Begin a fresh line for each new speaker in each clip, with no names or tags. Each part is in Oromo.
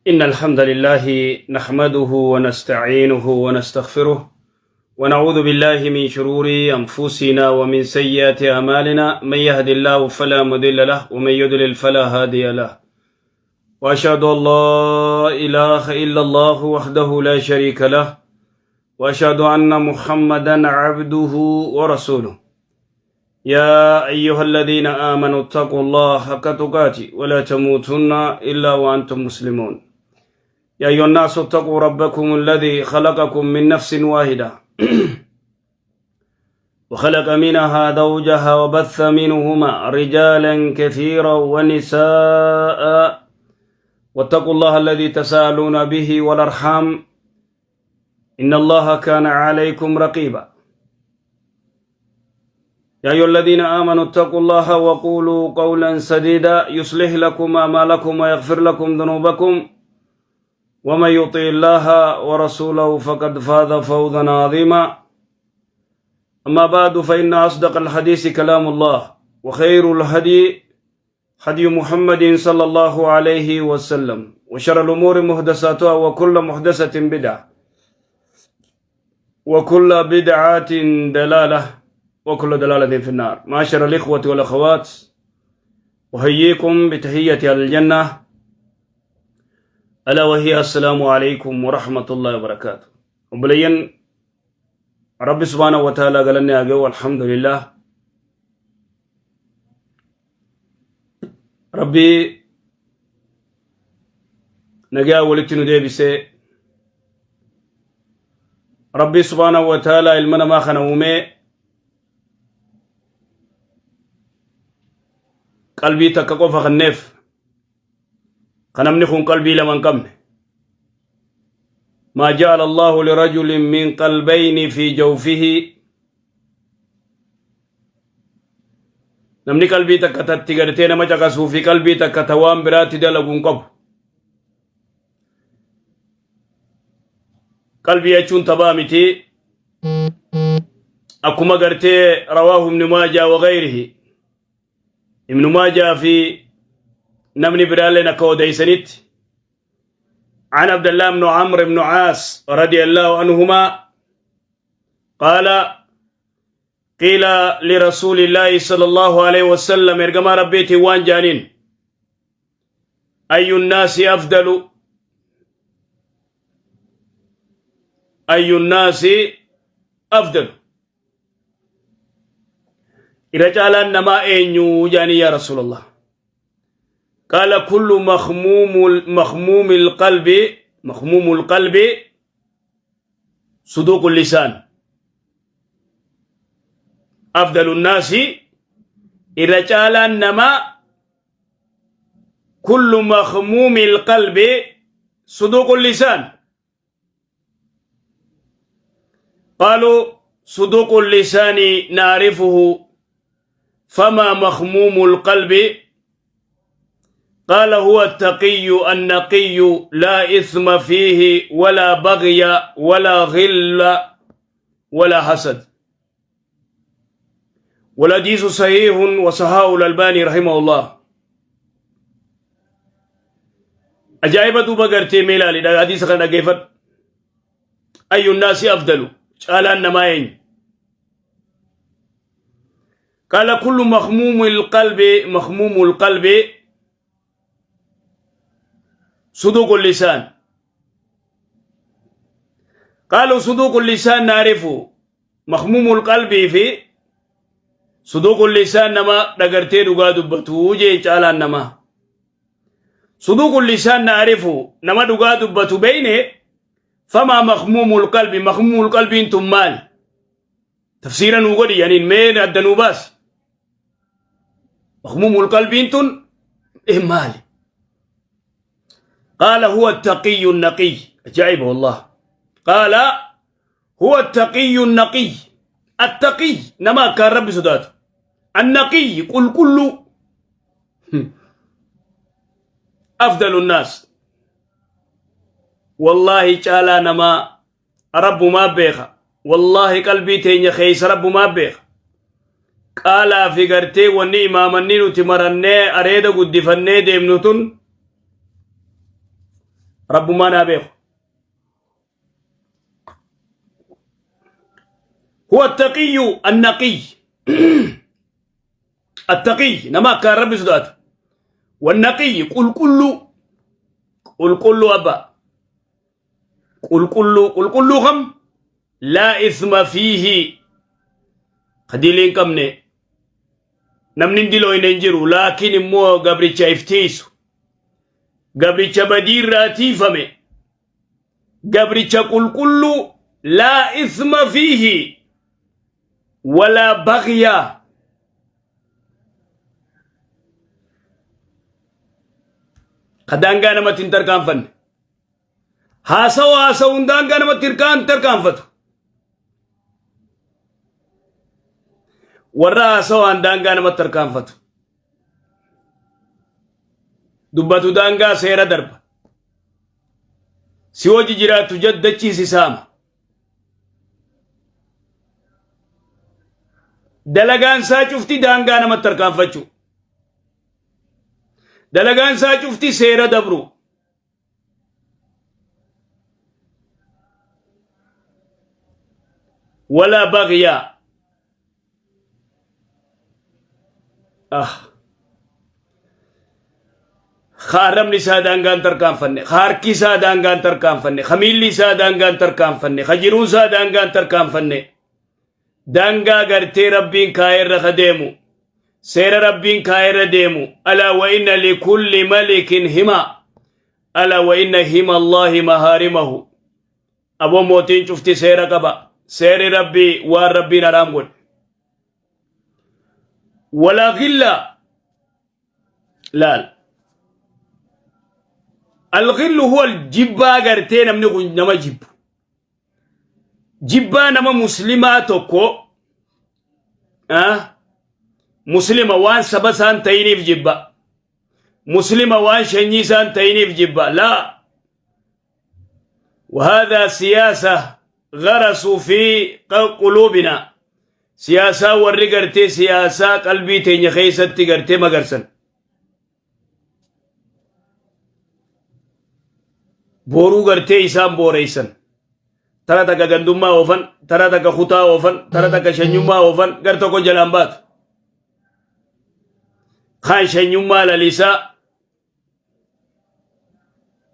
إن الحمد لله نحمده ونستعينه ونستغفره ونعوذ بالله من شرور أنفسنا ومن سيئات أعمالنا، من يهد الله فلا مضل له ومن يضلل فلا هادي له، وأشهد أن لا إله إلا الله وحده لا شريك له، وأشهد أن محمدا عبده ورسوله. يا أيها الذين آمنوا اتقوا الله حق تقاته ولا تموتن إلا وأنتم مسلمون. يا أيها الناس اتقوا ربكم الذي خلقكم من نفس واحدة وخلق منها زوجها وبث منهما رجالا كثيرا ونساء، واتقوا الله الذي تساءلون به والأرحام إن الله كان عليكم رقيبا. يا أيها الذين آمنوا اتقوا الله وقولوا قولا سديدا يصلح لكم أعمالكم ويغفر لكم ذنوبكم، ومن يطع الله ورسوله فقد فاز فوزا عظيما. أما بعد، فإن أصدق الحديث كلام الله، وخير الهدي هدي محمد صلى الله عليه وسلم، وشر الأمور محدثاتها، وكل محدثة بدعة، وكل بدعة ضلالة، وكل ضلالة في النار. معاشر الإخوة والأخوات، أحييكم بتحية أهل الجنة، ألا وهي السلام عليكم ورحمة الله وبركاته. Obboleeyyan، Rabbi سبحانه وتعالى galanni haa ga'u، الحمد لله. Rabbi nagaa walitti nu deebisee, Rabbi سبحانه وتعالى ilma namaa kana uumee qalbii takka qofa kenneef, ka namni kun qalbii lama hin qabne. ما جعل الله لرجل من قلبين في جوفه. Namni qalbii takka tatti gartee nama caqasuu fi qalbii takka ta waan biraatti dalagu hin qabu. Qalbii jechuun taphaa miti. Akkuma gartee رواه ابن ماجه وغيره، Ibnu Maajaa fi namni biraalleen akka odeysanitti، عن عبد الله بن عمرو بن عاص رضي الله عنهما قال: قيل لرسول الله صلى الله عليه وسلم، ergamaa Rabbiitii waan jaaniin: أي الناس أفضل؟ أي الناس أفضل؟ Irra caalaan namaa eenyu jaanii يا رسول الله؟ قال: كل مخموم مخموم القلب، مخموم القلب صدوق اللسان. أفضل الناس، irra caalaan namaa، كل مخموم القلب صدوق اللسان. قالوا: صدوق اللسان نعرفه، فما مخموم القلب؟ قال: هو التقي النقي، لا إثم فيه ولا بغي ولا غل ولا حسد. والحديث صحيح وصححه الألباني رحمه الله. Ajaa'iba! Duuba gartee mee ilaali, hadiisa kana dhaggeeffadhu. أي الناس أفضل؟ Caalaan namaa eenyu? قال: كل مخموم القلب، مخموم القلب صدوق اللسان. قالوا: صدوق اللسان نعرفه، مخموم القلب fi صدوق اللسان، nama dhagartee dhugaa dubbatu jee caalaan namaa. صدوق اللسان نعرفه، nama dhugaa dubbatu beeyne، فما مخموم القلب؟ مخموم القلب tun maal? Tafsiira nuu godhi yaniin, mee adda nuu baas. مخموم القلب tun maali? قال: هو التقي النقي. عجائب والله. قال: هو التقي النقي. التقي nama akkaan Rabbi sodaatu، النقي qulqulluu، أفضل الناس. والله caalaa namaa Rabbumaa beeka. Wallaahi qalbii teenya keeysa Rabbumaa beeka. Qaalaa fi gartee wanni imaamanni nuti marannee areeda guddifannee deemnu tun Rabbummaan haa beeku. Huwa attaqiyyu annaqiy. Attaqiy nama akkaan Rabbi sodaatu. Wannaqiy qulqulluu qulqulluu abbaa. Qulqulluu qulqulluu kam laa isma fiihi ka dilii hin qabne namni hin dilooyne hin jiru laakiin immoo gabricha iftiisu gabricha badiirraa tiifame gabricha qulqulluu laa isma fiihi walaa baghyaa ka daangaa namatti hin tarkaanfanne haasawa haasawuun daangaa namatti hin tarkaanfatu warra haasawaan daangaa namatti tarkaanfatu dubbatu daangaa seera darba si hoji jiraattu jaddachii si saama dalagaan isaa cufti daangaa namatti tarkaanfachuu dalagaan isaa cufti seera dabru Wala baghya. Ah. Ka arrabni isaa daangaan tarkaanfanne, ka harki isaa daangaan tarkaanfanne, ka miilli isaa daangaan tarkaanfanne, ka jiruun isaa daangaan tarkaanfanne. Daangaa gartee Rabbiin kaa'eerra ka deemu, seera Rabbiin kaa'eerra deemu. Alaa wa inna likulli malikin hima. Alaa wa inna hima Allaahi mahaarimahu. Aboo mootiin cufti seera qaba. Seerri Rabbii waan Rabbiin haraam godhe. Walaa gilla laal. Alghillu huwa jibbaa gartee namni kun nama jibbu. Jibbaa nama muslimaa tokko muslima waan saba isaan ta'iniif jibba. Muslima waan shanyii isaan ta'iniif jibba. Laa. وهذا سياسة غرسوا في قلوبنا سياسة warri gartee siyaasaa qalbii teenya keessatti gartee magarsan booruu gartee isaan booreysan tara takka gandummaa oofan tara takka kutaa oofan tara takka shanyummaa oofan gar tokko jalaan baatu kaan shanyummaa lalisaa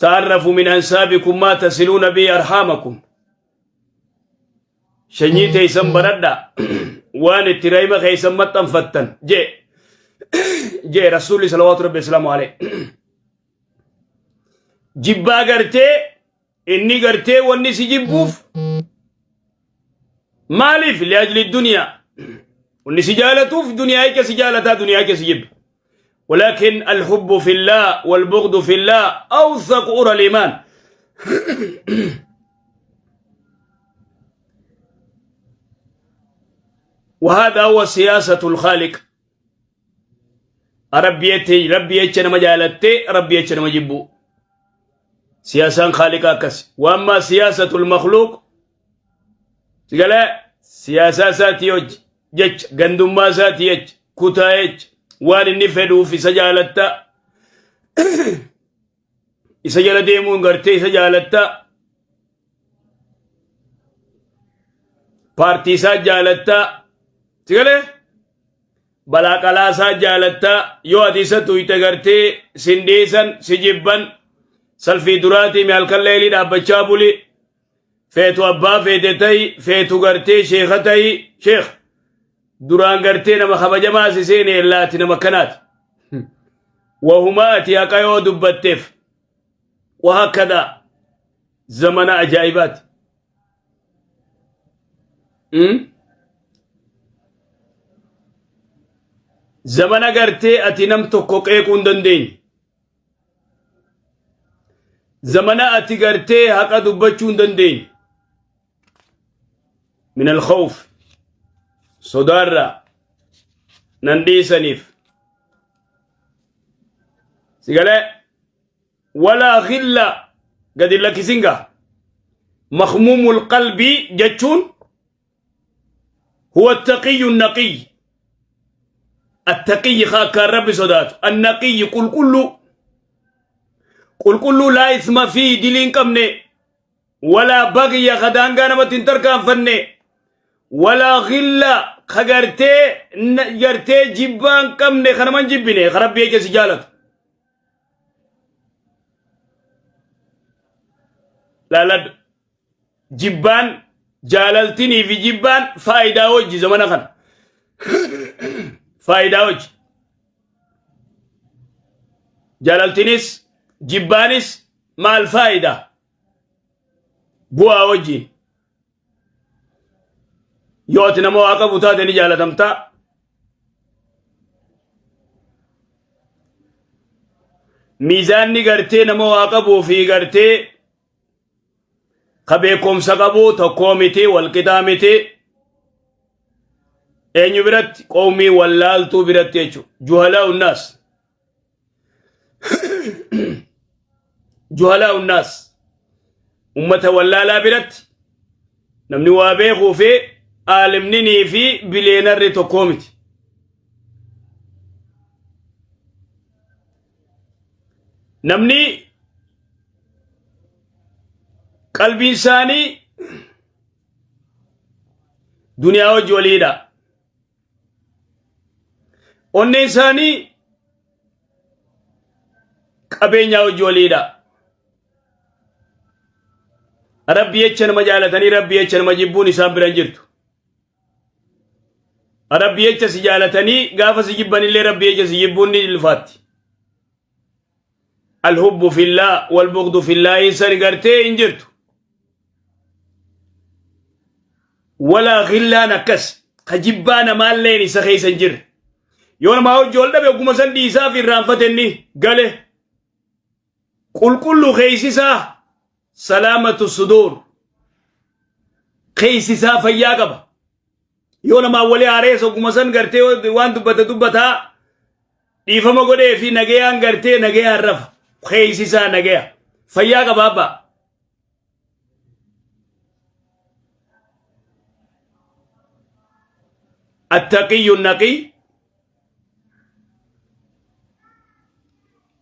ta'arrafu min ansaabikum maa tasiluuna bihi arhaamakum shanyii teeysan baradha waan itti rahima keeysan maxxanfattan jee jee rasuulli salawaatu rabbi islaamu alayhi jibbaa gartee inni gartee wanni si jibbuuf maaliif liajli duniyaa wanni si jaalatuuf duniyaa jecha si jaalataa duniyaa jecha si jibba ولكن الحب في الله والبغض في الله أوثق أرى الإيمان وهذا هو سياسة الخالق ربي ربي يتشنا مجالتي ربي يتشنا مجبو سياسة خالق أكس وأما سياسة المخلوق قال سياسة ساتي jecha gandummaa isaati jecha kutaa jecha waan inni fedhuuf isa jaalatta isa jala deemuun gartee isa jaalatta paartii isaa jaalatta si galee balaa qalaa isaa jaalatta yoo ati isa tuyte gartee sin dhiisan si jibban salfii duraatii mi halkan leelii dhaabbachaa buli Feetu abbaa feete ta'i, feetu gartee sheeka ta'i, sheek duraan gartee nama kabajamaa si seene ellaati nama akkanaati. Wahumaa ati haqa yoo dubbatteef wahakkadaa zamana ajaa'ibaati. Zamana gartee ati nam tokko qeequu hin dandeenye. Zamana ati gartee haqa dubbachuu hin dandeenye. Min alkhawf sodaarraa nan dhiisaniif. Sigalee walaa khilla gadi lakkisin gaa. Makhmuumul qalbii jechuun Huwa attaqiyyu naqiyy. Attaqiyyi ka akkaan Rabbi sodaatu. Annaqiyyi qulqulluu. Qulqulluu laa isma fi dilii hin qabne, walaa bagya ka daangaa namatti hin tarkaanfanne, walaa ghilla ka gartee gartee jibbaa hin qabne, ka nama hin jibbine, ka Rabbi jecha si jaalatu. Laaladhu. Jibbaan jaalaltinii fi jibbaan faayidaa hojji zamana kana. Faayidaa hojji. Jaalaltinis jibbaanis maal faayidaa? Bu'aa wajjin. Yoo ati nama waa qabu taate ni jaalatamtaa. Miizaanni gartee nama waa qabuu fi gartee ka beekumsa qabu tokkoo miti, walqixaa miti. Eenyu biratti? Qawmii wallaaltuu biratti jechuudha. Juhalaa unnaas. Juhalaa unnaas. Ummata wallaalaa biratti namni waa beekuu fi aalimninii fi bileenarri tokkoo miti. Namni qalbiin isaanii duniyaa wajji waliidha. Onneen isaanii qabeenyaa wajji waliidha. Rabbi jecha nama jaalatanii Rabbi jecha nama jibbuun isaan bira hin jirtu. Rabbi jecha si jaalatanii gaafa si jibbanillee Rabbi jecha si jibbuun ni ulfaatti. Alhubbu fillaa walbughdu fillaa hin gartee hin jirtu. Walaa ghillaan akkas ka jibbaa namaalleen isa keessa hin jirre. Yoo namaa hojii ol dhabe ogguma san dhiisaa fi irraanfate inni gale. Qulqullu keessisaa salaamatu suduur. Keessisaa fayyaa qaba. Yoo namaa walii haareessa ogguma san gartee waan dubbate dubbataa dhiifama godhee fi nagayaan gartee nagayaan rafa. Keessisaa nagaya. Fayyaa qaba abbaa. التقي النقي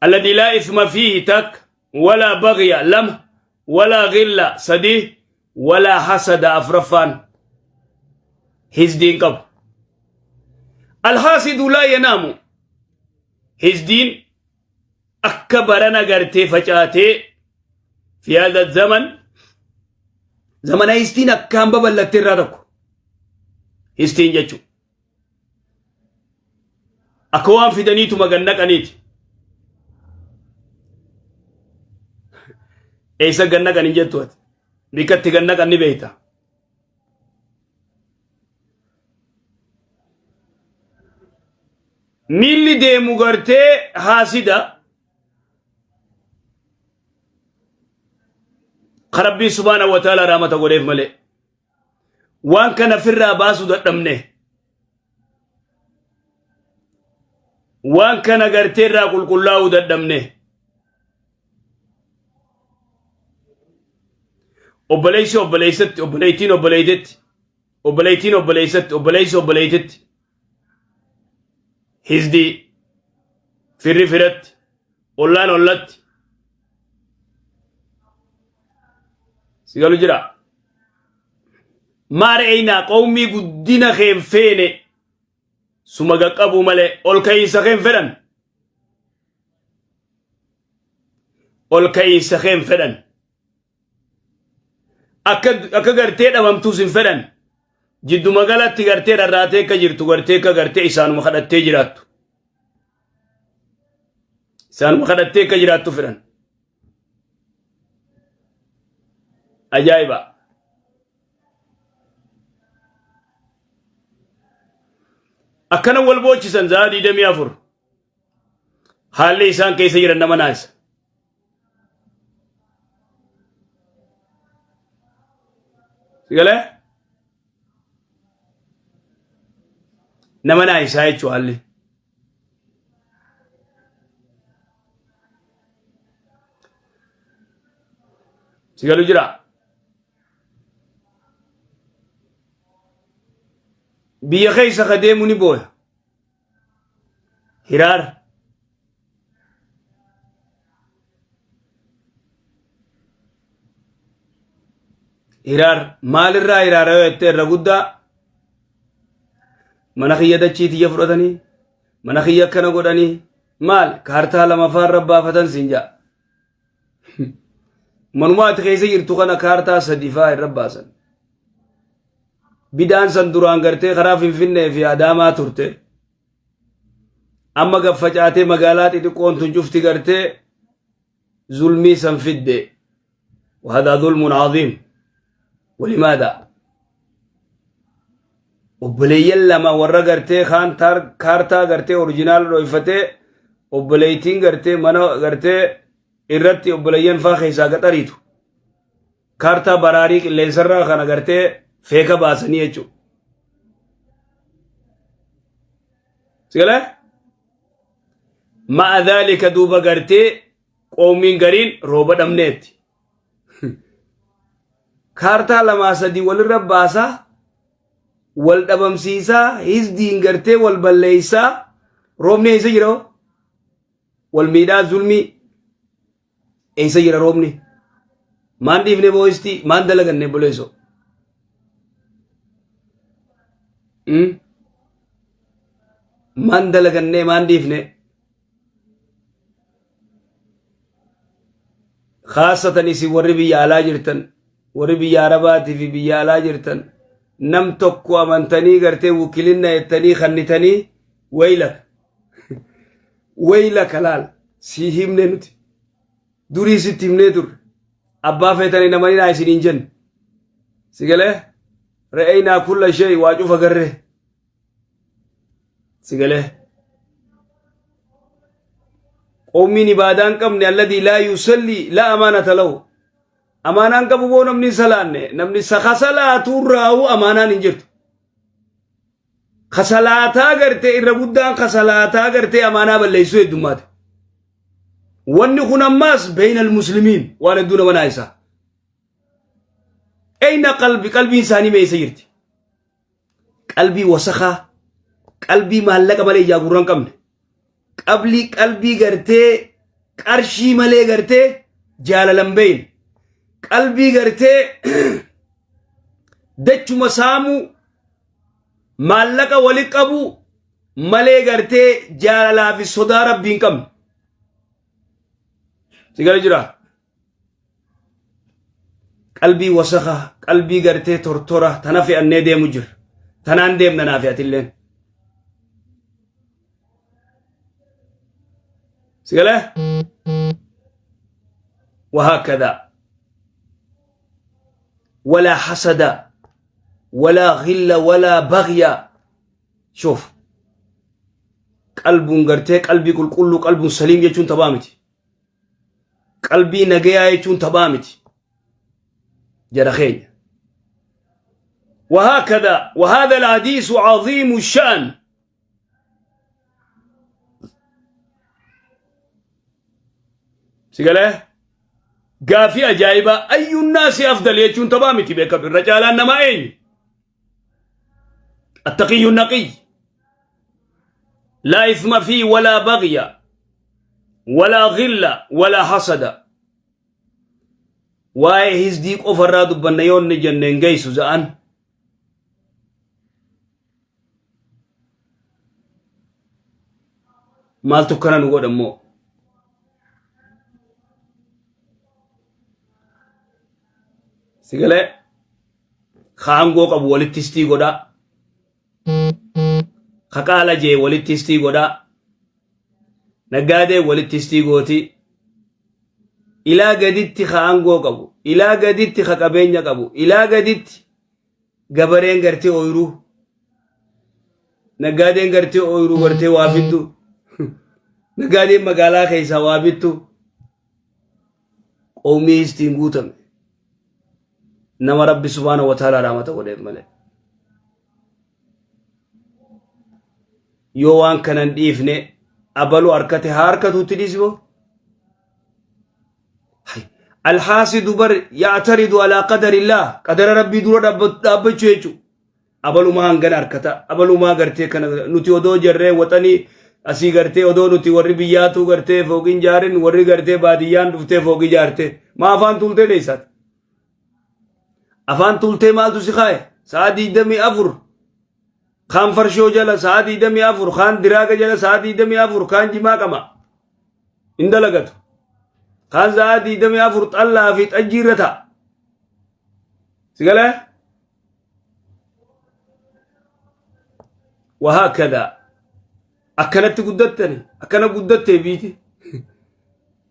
الذي لا إثم فيه تك، ولا بغي لم، ولا غل سدي، ولا حسد أفرفان. هزدين قب الحاسد لا ينام. هزدين أكبرنا قرتي فجاتي في هذا الزمن، زمن هزدين أكام ببلتي رادكو هزدين جتشو akka waan fidaniituma gannaqaniiti. Eessa gannaqan hin jettu ati? Bikkatti gannaqan ni beekta. Miilli deemu gartee haasida. Ka Rabbiin subhaanahu wa ta'ala rahmata godheef malee. Waan kana firraa baasuu dadhabne. Waan kana gartee irraa qulqullaa'uu dadhabne. Obboleessi obboleessatti, obboleettiin obboleettitti, obboleettiin obboleessatti, obboleessi obboleettitti. Hizdii firri firatti, ollaan ollatti. Si galu jira. Maara eenaa qawmii guddina kee hin feene suma qaqqabuu malee ol ka'iinsa kee hin fedhan. Ol ka'iinsa kee hin fedhan. Akka gartee dhabamtuus hin fedhan. Jidduma galatti gartee rarraatee akka jirtu gartee akka gartee isaanuma kadhattee jiraattu. Isaanuma kadhattee akka jiraattu fedhan. Ajaa'iba. Akkana wal boochisan za'a 24. Haalli isaan keessa jiran nama naasa. Sigalee? Nama naayisaa jechuun haalli. Si galu jira. Biyya keessa ka deemu ni booya. Hiraara. Hiraar maalirraa hiraara yoo jettee irra guddaa mana kiyya dachii tiyya fudhatanii mana kiyya akkana godhanii maal kaartaa lama faarra baafatan siin ja'a. Manuma ati keessa jirtu kana kaartaa sadi faa irra baasan. Bidaan san duraan gartee karaa Finfinnee fi Adaamaa turte. Amma gaffacaatee magaalaa xixiqqoon tun cufti gartee zulmii san fidde. وهذا ظلم عظيم ولماذا obboleeyyan lama warra gartee kaan kaartaa gartee originaal dhoyfatee obboleeytiin gartee mana gartee irratti obboleeyyan faa keessaa gaxariitu kaartaa baraarii qilleensarraa kana gartee feeka baasanii jechuudha. Sigalee? Ma'a dhaalika duuba gartee qoomiin gariin rooba dhabneetti. Kaartaa lamaa sadii walirra baasaa wal dhabamsiisaa hizdiin gartee wal balleessaa roobni eessa jira hoo? Wal miidhaa zulmii eessa jira roobni? Maan dhiifne boo'istii maan dalaganne buleessoo? Maan dalagannee maan dhiifne? Khaasatan isin warri biyya alaa jirtan, warri biyya Arabaatii fi biyya alaa jirtan, nam tokko amantanii gartee wukilinna jettanii kannitanii waylaka. Waylaka laal sii himne nuti. Durii sitti himnee turre. Abbaa feetanii namanina isin hin jenne. Si galee? Re'eynaa kulla shay waa cufa garree. Si galee? Qawmiin ibaadaa hin qabne alladii laa yusallii laa amaanata lahu. Amaanaa hin qabu boo namni hin salaanne namni saka salaatuu amaanaan hin jirtu. Ka salaataa gartee irra guddaan ka salaataa gartee amaanaa balleessuu heddummaate. Wanni kun ammaas beeyna almuslimiin waan hedduu nama naayisa. Eyna qalbi qalbiin isaanii meessa jirti. Qalbii wasakaa qalbii maallaqa malee ijaa gurra hin qabne. Qalbii qalbii gartee qarshii malee gartee jaalala hin beeyne. Qalbii gartee dachuma saamuu maallaqa wali qabu malee gartee jaalalaa fi sodaa rabbii hin qabne. Si gala jira. Qalbii wasaka, qalbii gartee tortora tana fe'annee deemu jira. Tanaan deemna naa fi atilleen. Si galee? وهكذا ولا حسد ولا غل ولا بغي شوف qalbuun gartee qalbii qulqulluu qalbuun saliim jechuun taphaa miti. Qalbii nagayaa jechuun taphaa miti. Jara keenya. وهكذا وهذا الحديث عظيم الشأن Sigalee gaafii ajaa'ibaa ayyuun naasi afdal jechuun taphaa miti beekadhu irra caalaan namaa eenyu? Attaqiyyu naqiyy laa isma fi walaa bagya walaa ghilla walaa hasada waa'ee hizdii qofarraa dubbanna yoo inni jenne hin geessu za'an Maaltu akkana nu godha immoo? Sigalee ka aangoo qabu walitti istii godhaa. Ka qaala jee walitti istii godhaa. Naggaadee walitti istii gooti. Ilaa gaditti ka aangoo qabu, ilaa gaditti ka qabeenya qabu, ilaa gaditti gabareen gartee ooyiruu naggaadeen gartee ooyiruu gartee waa fiddu naggaadeen magaalaa keessaa waa bittu qowmii istiin guutame nama rabbi subhaana wa ta'ala rahmata godheef malee yoo waan kanan dhiifne abalu harkate haa harkatuutti dhiisiboo Alhaasidu bar ya'taridu alaa qadarillah qadara rabbii dura dhaabbachuu jechuudha. Abalumaa hangana harkata abalumaa gartee kana nuti odoo jarree waxanii asii gartee odoo nuti warri biyyaatuu gartee fooqiin jaarin warri gartee baadiyyaan dhuftee fooqii jaarte maa afaan tuultee dheessaati. Afaan tuultee maaltu si kaaye? Sa'a 24 kaan farshoo jala, sa'a 24 kaan diraaga jala, sa'a 24 kaan jimaa qama. Hin dalagatu. Kaan sa'a 24 xallaa fi xajjii irra ta'a. Si galee? Wahaakada akkanatti guddattani, akkana guddattee biiti.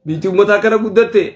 Biiti uummata akkana guddattee.